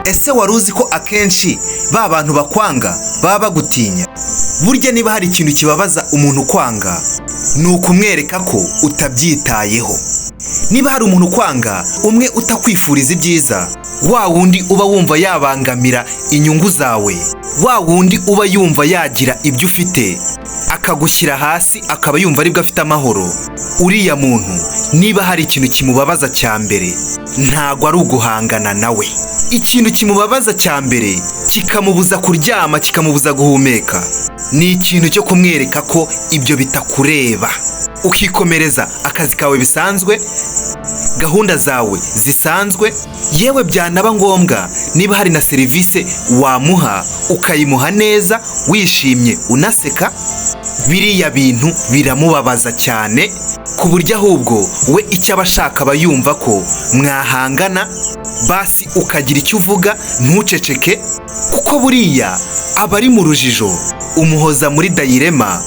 Ese wari uzi ko akenshi ba bantu bakwanga baba bagutinya? Burya niba hari ikintu kibabaza umuntu ukwanga, ni ukumwereka ko utabyitayeho. Niba hari umuntu ukwanga, umwe utakwifuriza ibyiza, wa wundi uba wumva yabangamira inyungu zawe, wa wundi uba yumva yagira ibyo ufite akagushyira hasi, akaba yumva aribwo afite amahoro, uriya muntu niba hari ikintu kimubabaza cya mbere, ntago ari uguhangana nawe. Ikintu kimubabaza cya mbere, kikamubuza kuryama, kikamubuza guhumeka, ni ikintu cyo kumwereka ko ibyo bitakureba, ukikomereza akazi kawe bisanzwe, gahunda zawe zisanzwe. Yewe, byanaba ngombwa niba hari na serivisi wamuha, ukayimuha neza, wishimye, unaseka. Biriya bintu biramubabaza cyane, ku buryo ahubwo we icyo aba ashaka aba yumva ko mwahangana, basi ukagira icyo uvuga, ntuceceke, kuko buriya aba ari mu rujijo, umuhoza muri dilemma,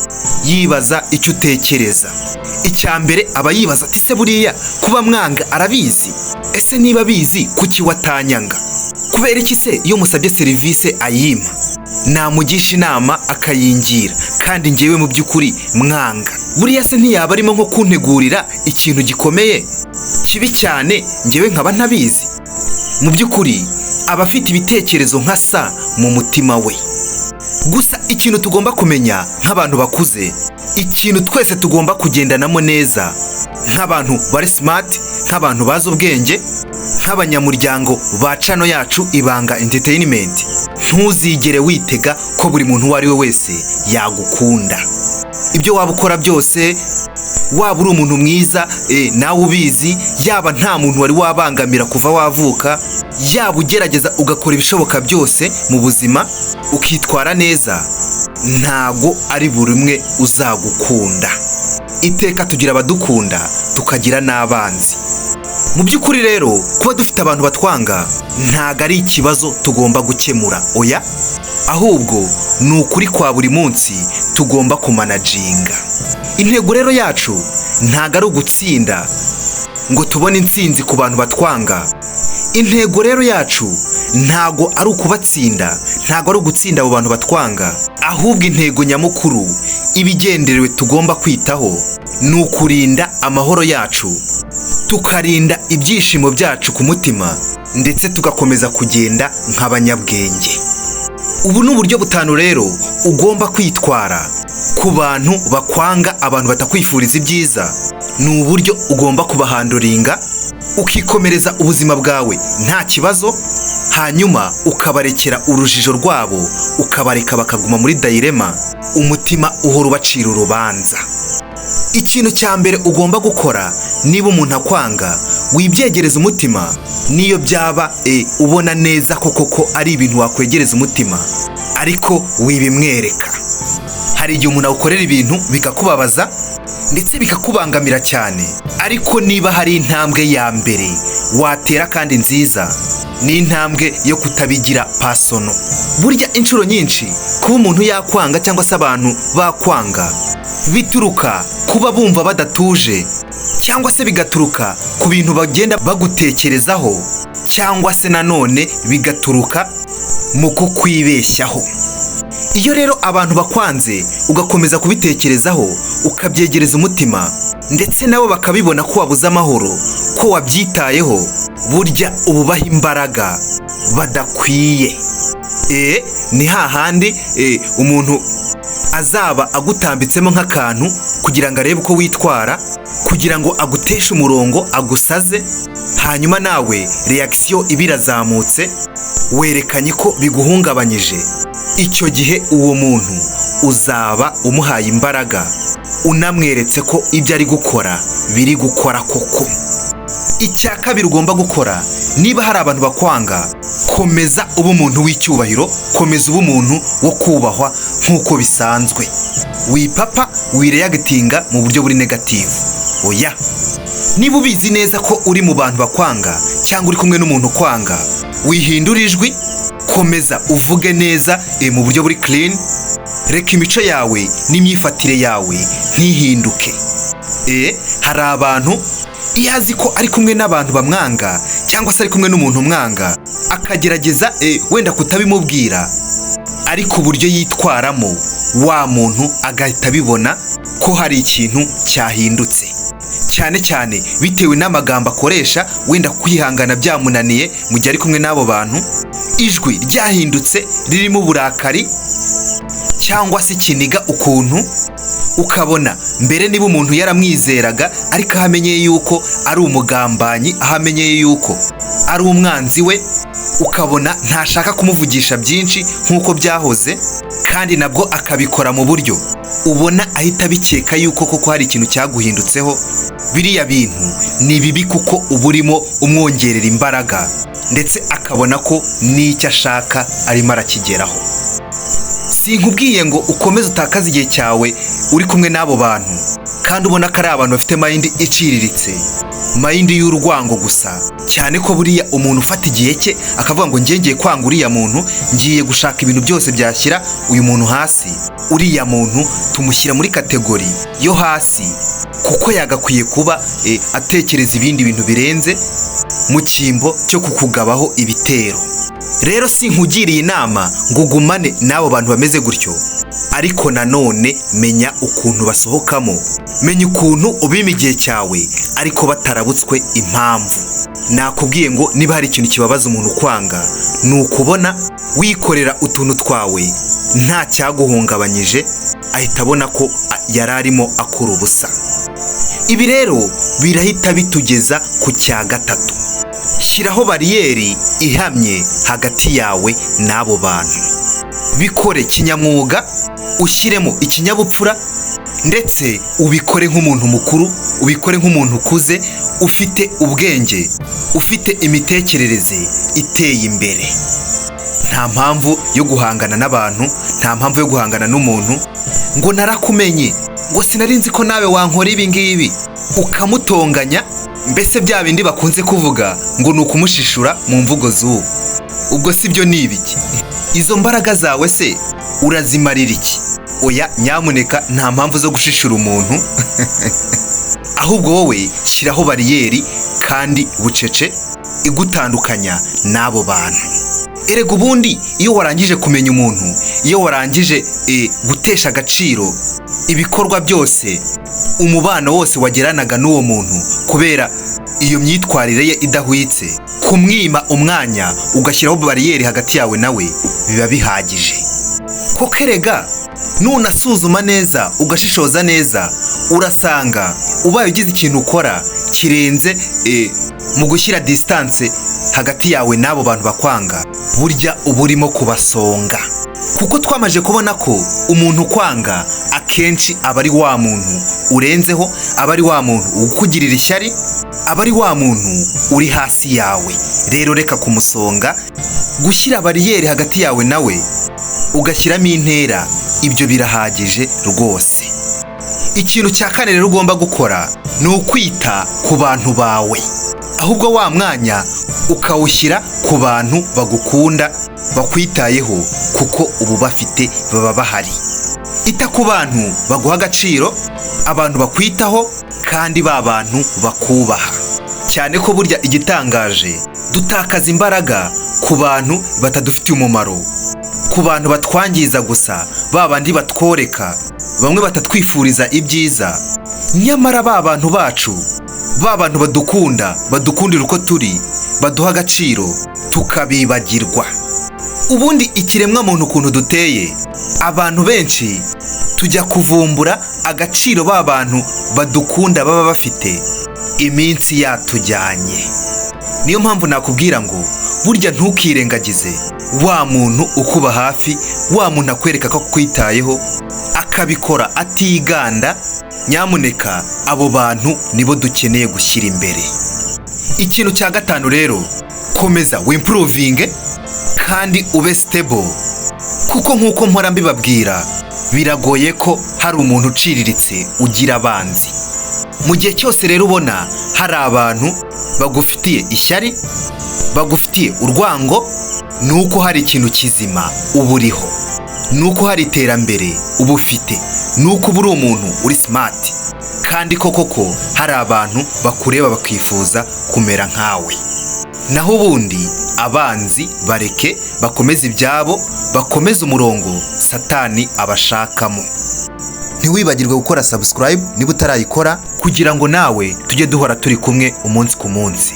yibaza icyo utekereza. Icya mbere aba yibaza ati: "Se buriya kuba mwanga arabizi? Ese niba abizi, kuki watanyanga? Kubera iki se iyo musabye serivisi ayima, namugisha inama akayingira, kandi ngewe mu by'ukuri mwanga? Buriya se ntiyaba arimo nko kuntegurira ikintu gikomeye kibi cyane, ngewe nkaba ntabizi?" Mu by'ukuri aba afite ibitekerezo nka sa mu mutima we. Gusa ikintu tugomba kumenya nk'abantu bakuze, ikintu twese tugomba kugendanamo neza nk'abantu bari smart, nk'abantu bazi ubwenge, nk'abanyamuryango ba channel yacu Ibanga Entertainment, ntuzigere witega ko buri muntu uwo ari we wese yagukunda. Ibyo waba ukora byose, waba uri umuntu mwiza, nawe ubizi, yaba nta muntu wari wabangamira kuva wavuka, yaba ugerageza ugakora ibishoboka byose mu buzima, ukitwara neza, ntago ari buri umwe uzagukunda. Iteka tugira abadukunda, tukagira n'abanzi. Mu by'ukuri rero, kuba dufite abantu batwanga ntago ari ikibazo tugomba gukemura, oya, ahubwo ni ukuri kwa buri munsi tugomba kumanaginga. Intego rero yacu ntago ari ugutsinda ngo tubone intsinzi ku bantu batwanga. Intego rero yacu ntago ari ukubatsinda, ntago ari ugutsinda abo bantu batwanga, ahubwo intego nyamukuru ibigenderewe tugomba kwitaho ni ukurinda amahoro yacu, tukarinda ibyishimo byacu ku mutima, ndetse tugakomeza kugenda nk'abanyabwenge. Ubu ni uburyo butanu rero ugomba kwitwara ku bantu bakwanga, abantu batakwifuriza ibyiza. Ni uburyo ugomba kubahandlinga, ukikomereza ubuzima bwawe nta kibazo, hanyuma ukabarekera urujijo rwabo, ukabareka bakaguma muri dilemma, umutima uhora ubacira urubanza. Ikintu cya mbere ugomba gukora niba umuntu akwanga, wibyegereza umutima. Niyo byaba ubona neza ko koko ari ibintu wakwegereza umutima, ariko wibimwereka. Hari igihe umuntu agukorera ibintu bikakubabaza, ndetse bikakubangamira cyane, ariko niba hari intambwe ya mbere watera kandi nziza, ni intambwe yo kutabigira personal. Burya inshuro nyinshi kuba umuntu yakwanga cyangwa se abantu bakwanga bituruka kuba bumva badatuje, cyangwa se bigaturuka ku bintu bagenda bagutekerezaho, cyangwa se nanone bigaturuka mu kukwibeshyaho. Iyo rero abantu bakwanze, ugakomeza kubitekerezaho, ukabyegereza umutima, ndetse nabo bakabibona ko wabuze amahoro, ko wabyitayeho, burya uba ubaha imbaraga badakwiye. Ni hahandi umuntu azaba agutambitsemo nk'akantu kugira ngo arebe uko witwara, kugira ngo aguteshe umurongo, agusaze, hanyuma nawe reaction iba irazamutse, werekanye ko biguhungabanyije. Icyo gihe uwo muntu uzaba umuhaye imbaraga, unamweretse ko ibyo ari gukora biri gukora koko. Icya kabiri ugomba gukora niba hari abantu bakwanga, komeza uba umuntu w'icyubahiro, komeza uba umuntu wo kubahwa nk'uko bisanzwe. Wipapa, wireactinga mu buryo buri negative, oya. Niba ubizi neza ko uri mu bantu bakwanga cyangwa uri kumwe n'umuntu ukwanga, wihindura ijwi, komeza uvuge neza mu buryo buri clean. Reka imico yawe n'imyifatire yawe ntihinduke. Hari abantu iyo azi ko ari kumwe n'abantu bamwanga cyangwa se ari kumwe n'umuntu umwanga, Akagerageza wenda kutabimubwira, ariko uburyo yitwaramo wa muntu agahita abibona ko hari ikintu cyahindutse, cyane cyane bitewe n'amagambo akoresha, wenda kwihangana byamunaniye mu gihe ari kumwe n'abo bantu, ijwi ryahindutse ririmo uburakari cyangwa se ikiniga ukuntu, ukabona mbere niba umuntu yaramwizeraga, ariko aho amenyeye yuko ari umugambanyi, aho amenyeye yuko ari umwanzi we, ukabona ntashaka kumuvugisha byinshi nk'uko byahoze, kandi nabwo akabikora mu buryo ubona ahita abikeka yuko koko hari ikintu cyaguhindutseho. Biriya bintu ni bibi kuko uba urimo umwongerera imbaraga, ndetse akabona ko n'icyo ashaka arimo arakigeraho. Sinkubwiye ngo ukomeze utakaze igihe cyawe uri kumwe n'abo bantu kandi ubona ko ari abantu bafite mind iciriritse, mind y'urwango gusa, cyane ko buriya umuntu ufata igihe cye akavuga ngo ngiye ngiye kwanga uriya muntu, ngiye gushaka ibintu byose byashyira uyu muntu hasi, uriya muntu tumushyira muri category yo hasi, kuko yagakwiye kuba atekereza ibindi bintu birenze mu cyimbo cyo kukugabaho ibitero. Rero sinkugiriye inama ngo ugumane n'abo bantu bameze gutyo, ariko nanone menya ukuntu basohokamo, menya ukuntu ubima igihe cyawe ariko batarabutswe impamvu. Nakubwiye ngo niba hari ikintu kibabaza umuntu kwanga, ni ukubona wikorera utuntu twawe nta cyaguhungabanyije, ahita abona ko yari arimo akora ubusa. Ibi rero birahita bitugeza ku cya gatatu: shyiraho bariyeri ihamye hagati yawe n'abo bantu. Bikore kinyamwuga, ushyiremo ikinyabupfura, ndetse ubikore nk'umuntu mukuru, ubikore nk'umuntu ukuze, ufite ubwenge, ufite imitekerereze iteye imbere. Nta mpamvu yo guhangana n'abantu, nta mpamvu yo guhangana n'umuntu ngo narakumenye, ngo sinari nzi ko nawe wankora ibi ngibi, ukamutonganya, mbese bya bindi bakunze kuvuga ngo ni ukumushishura mu mvugo z'ubu. Ubwo si byo ni ibiki? Izo mbaraga zawe se urazimarira iki? Oya, nyamuneka, nta mpamvu zo gushishura umuntu. Ahubwo wowe shyiraho bariyeri kandi bucece igutandukanya n'abo bantu. Erega ubundi iyo warangije kumenya umuntu, iyo warangije gutesha agaciro ibikorwa byose, umubano wose wagiranaga n'uwo muntu kubera iyo myitwarire ye idahwitse, kumwima umwanya ugashyiraho bariyeri hagati yawe nawe biba bihagije. Koko erega nunasuzuma neza, ugashishoza neza, urasanga ubaye ugize ikintu ukora kirenze mu gushyira distance hagati yawe n'abo bantu bakwanga, burya uba urimo kubasonga, kuko twamaze kubona ko umuntu ukwanga akenshi aba ari wa muntu urenzeho, aba ari wa muntu ukugirira ishyari, aba ari wa muntu uri hasi yawe. Rero reka kumusonga. Gushyira bariyeri hagati yawe nawe, ugashyiramo intera, ibyo birahagije rwose. Ikintu cya kane rero ugomba gukora ni ukwita ku bantu bawe, ahubwo wa mwanya ukawushyira ku bantu bagukunda, bakwitayeho, kuko ubu bafite baba bahari. Ita ku bantu baguha agaciro, abantu bakwitaho, kandi ba bantu bakubaha, cyane ko burya igitangaje dutakaza imbaraga ku bantu batadufitiye umumaro, ku bantu batwangiza gusa, ba bandi batworeka, bamwe batatwifuriza ibyiza. Nyamara ba bantu bacu, ba bantu badukunda, badukundira uko turi, baduha agaciro, tukabibagirwa. Ubundi ikiremwamuntu ukuntu duteye, abantu benshi tujya kuvumbura agaciro ba bantu badukunda baba bafite iminsi yatujyanye. Niyo mpamvu nakubwira ngo burya ntukirengagize wa muntu ukuba hafi, wa muntu akwereka ko akwitayeho, akabikora atiganda. Nyamuneka, abo bantu nibo dukeneye gushyira imbere. Ikintu cya gatanu rero, komeza wimprovinge kandi ube stable, kuko nk'uko mpora mbibabwira, biragoye ko hari umuntu uciriritse ugira abanzi. Mu gihe cyose rero ubona hari abantu bagufitiye ishyari, bagufitiye urwango, ni uko hari ikintu kizima uba uriho, ni uko hari iterambere uba ufite, ni uko uba uri umuntu uri smart, kandi koko ko hari abantu bakureba bakifuza kumera nkawe. Naho ubundi Abanzi bareke bakomeze ibyabo, bakomeze umurongo Satani abashakamo. Ntiwibagirwe gukora subscribe niba utarayikora, kugira ngo nawe tujye duhora turi kumwe umunsi ku munsi.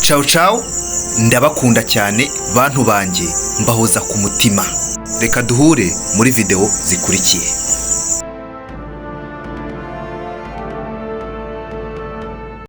Ciao ciao, ndabakunda cyane bantu banjye, mbahoza ku mutima. Reka duhure muri videwo zikurikiye.